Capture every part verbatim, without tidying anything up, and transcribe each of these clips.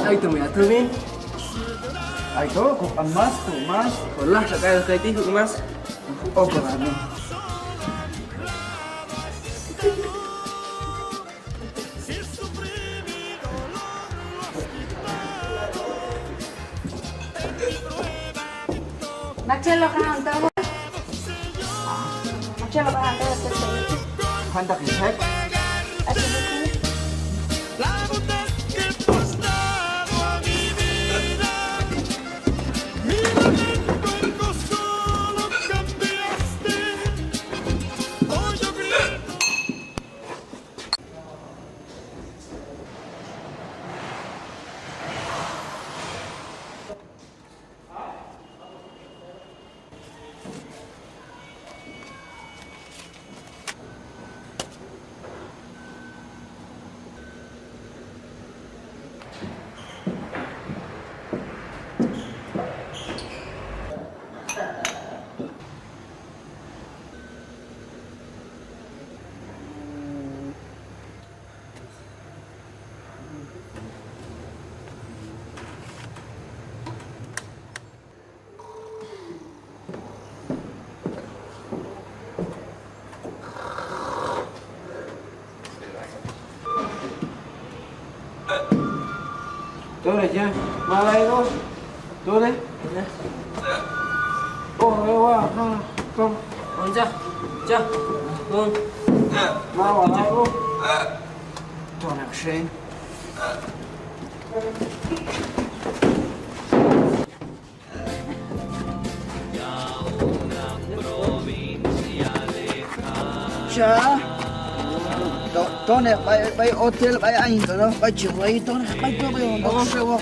Ayto mi a tumin. Ayto, k'am más, k'am más. Hoq lajxa k'ayoq kayti', k'am más. Oke, vale. Maktxel hoq ajan tawi. Maktxel hoq ajan tawi. Jantaq hin txek. Tone, ya. Malay, no. Tone. Ya. Oh, eh, wa, ha, kom. Onja. Ja. Ong. Ma, wa, ha, oh. Tone, Shane. Cha. To-, tone, b'ay, b'ay hotel, b'ay ayin, tone, b'ay chi wai, tone, b'ay to, b'ay hondo, xewo.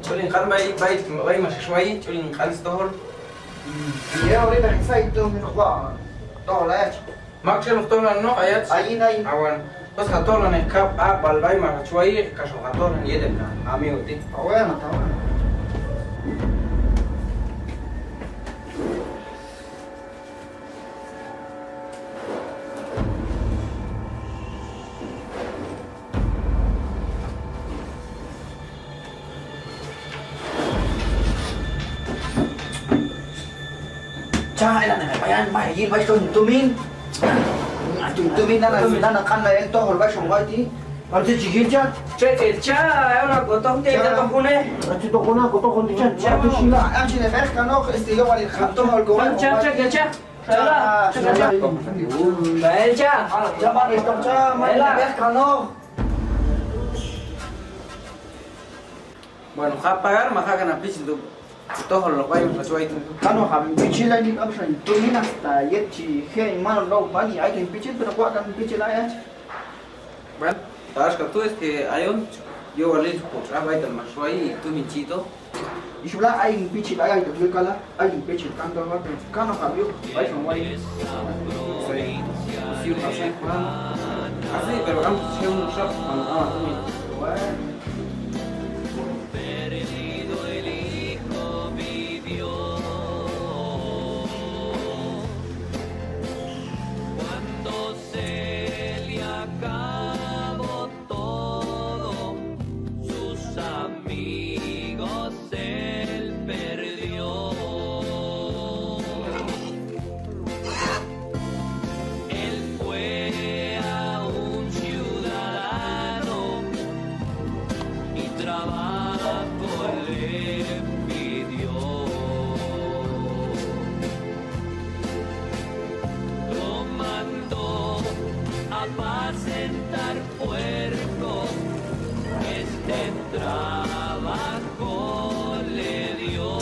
Ch'ul hin q'an b'ay, b'ay, b'ay max wai, ch'ul hin q'an stojol. Ye, ahorita hin say, tu, hin q'an tojol ayach. Maktxel hoq tojlan no' ayach? Ayin, ayin. Ah, bueno. Pues ha tojlan kab' aq'b'al b'ay max hach wayi, kax hoq ha tojlan yet heb' ha amigo ti'. Ah, bueno, está bueno. Cha, ela na b'ay an, b'ay yil, b'ay xon tumin. Ay, tu tumin, nana, nana, q'an la el tojol, b'ay xon wai ti'. B'ay ti' chi yil cha. Txekel cha, ay, una kotoj ti', cha. Kotoj june. Ay, chi toj june, kotoj june, cha. Cha, tu xila. Ay, chi ne b'ej kanoq, este, yo wal in q'an tojol ko wai. Cha, txekel cha. Cha, cha, cha. B'ay el cha. Cha, b'ay el cha, ma b'ej kanoq. Bueno, ha pagar, ma ha kan ha pichil tu'. Tojol hoq b'ay max hach wai tu'. Kanoq ha pichil, ay nik' apxan tumin hasta yet chi je' hin mano low b'ay, ay tu' hin pichil, pero waq' kan hin pichil ayach. Bueno, ta axka tu', es que ayon, Yowalil kotx'ab' b'aytal max wayi, tumin chito. Ix wla' ay hin pichil, ay, ay, ay, ay hin pichil kanto, kanto, kanto, kanto, ay, ay, ay, ay, ay, pero antes che un shop, cuando, ah, tumin. Bueno. Cuando se le acabó todo, sus amigos él perdió. Él fue a un ciudadano y trabajo le pidió. Lo mandó a apacentar puercos, este trabajo le dio.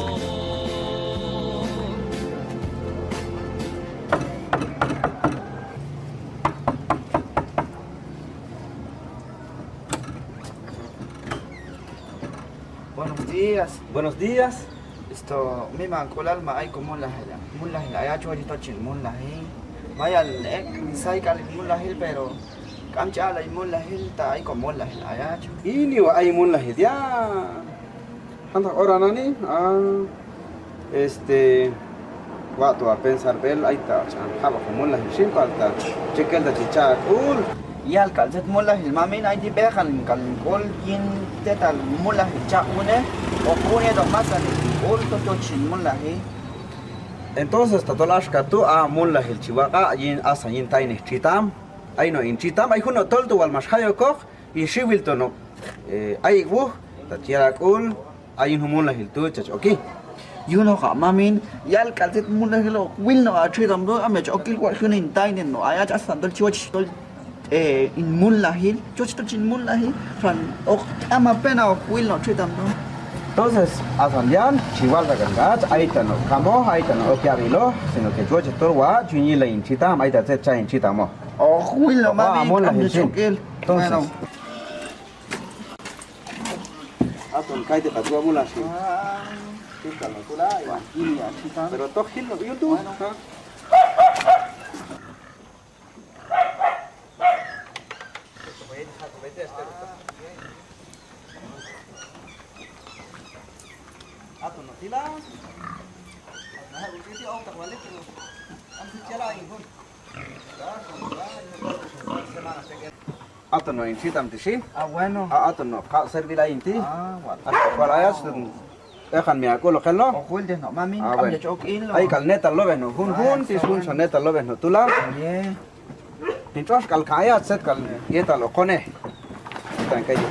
Buenos días. Buenos días. Esto, mimank'ulal ma ay komulnajil, mulnajil ayach, watx' tol chin mulnaji. Mayal ek' hin say k'al hin mulnajil, pero k'am chi aq'lay hin mulnajil ta ay komulnajil ayach. Ini wal ay mulnajil ti'. Jantaq ora nani', ah, este, watx' wal pensar b'el, ay ta ch'an jab'oq hin mulnajil xin, palta txekel ta chi cha' k'ul. Yal k'al tzet mulnajil mamin, ay ti' b'eqan k'al hin k'ul yin tetal mulnajil chaq' wune', hoq wun yetoq masanil hin k'ul tol chi mulnaji. Entonces tatol axka tu', a mulnajil chi waq' yin asan yin taynej txitam. Ay no' hin txitam, ay jun no' tol tu' wal max jay okoq, yin xiwil tu' no', eh, ay ek' wuj, ta chi yal ha k'ul, a yin jun mulnajil tu' chach oki. Yunoq a mamin, yal k'al tzet mulnajil hoq wil no' ha txitam tu', a mi hach okil watx' jun hin taynej no' ayach, asan tol chi wochej tol, eh, hin mulnajil, chi wochej tol chin mulnaji, xan hoq k'am ha pena hoq wil no' txitam tu'. Entonces asan yal chi wal k'al hach, ay ta no' kamoj, ay ta no' ok yab'iloj, sino que chi wochej tol watx' chi yun yilay hin txitam, ay ta tzet cha' hin txitamoq. Hoq wil no' mamin, k'am chach okil. Entonces. Aton kay ti' k'al tu' ha mulnajil. Ah. Pero toj jil no' yul tu'. Bueno. Aton no' ti' la. Aton no' hin txitam ti' xin. Ah, bueno. Ah, aton no' hoq jaq' servir ayin ti'. Ah, wal. Axka wal ayach, b'eqan mi ha k'ul hoq el no'. Hoq wiltej no' mamin, k'am chach ok in lo'. Ay k'al netal lob'ej no' junjun ti', junxa netal lob'ej no' tu' la. Hin tx'ox k'al kan ayach tzet k'al yetal hoq on e.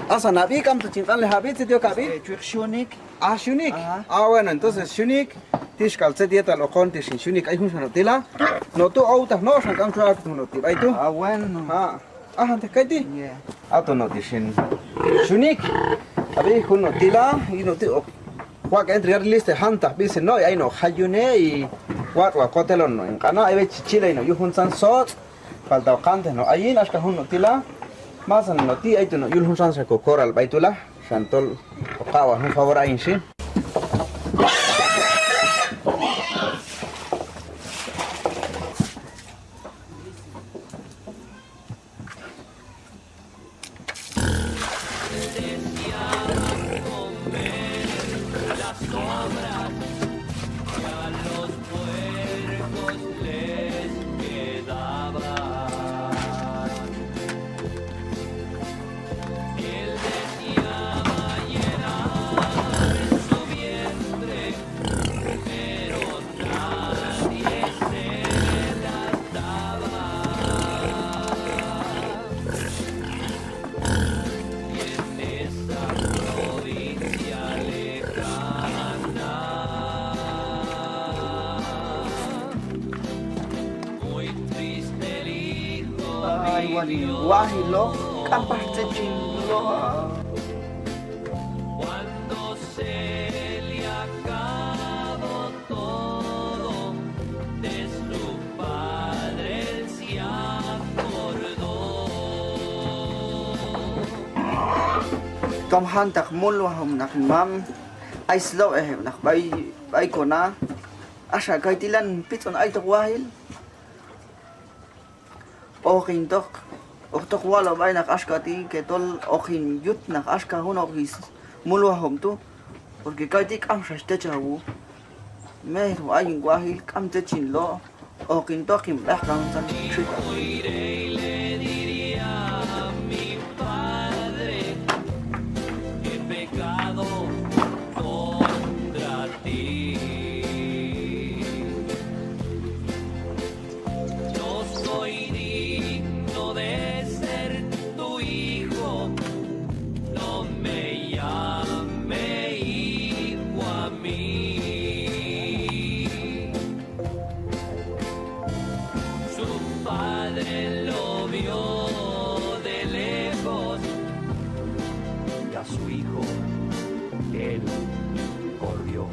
Asan hab'i, k'amto chin q'anlej hab'i, tzet yok hab'i? Eh, chi yiq Xunik. Ah, Xunik. Ajá. Ah, bueno, entonces Xunik, tix k'al tzet yetal hoq on ti' xin Xunik, ay junxa no' ti' la. No' tu' owtaj no', xan k'am chi waq' no' ti' b'ay tu'. Ah, bueno. Ah, ajantej kay ti'. Aton no' ti' xin Xunik. Hab'i jun no' ti' la, yin no' ti' hoq waq' entregar lista jantaq b'isil no', ay no' hoq jay yune', y watx' wal kotelon no' hin q'ana', ay b'ay chi chilay no' yuj juntzan sotz'. Palta hoq q'antej no' ayin, axka jun no' ti' la. Masanil no' ti', ayto no' yul juntzanxa ko corral b'ay tu' la. Xan tol hoq haq' wal jun favor ayin xin. Ay, wal hin wajil oq, k'am pax tzet chin loj. Tom jantaq mulwajom naq hin mam, ay slob'ej heb' naq b'ay, b'ay kona. Axa kay ti' lan pitz'on aytoq wajil. Hoqin toq, hoq toq walo' b'ay naq axka ti' que tol hoqin yut naq axka junoq smulwajom tu', porque kay ti' k'amxa stechaw wuj. Mero ayin wajil, k'am tzet chin lo', hoqin toq hin b'eq kan san txitaj. No soy digno de ser tu hijo, no me llame hijo a mí. Su padre lo vio de lejos y a su hijo él corrió.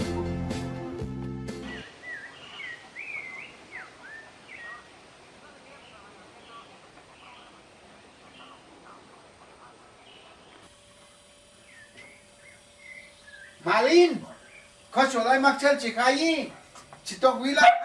Malin, koch wal ay maktxel chi jayi, chi toj wila'.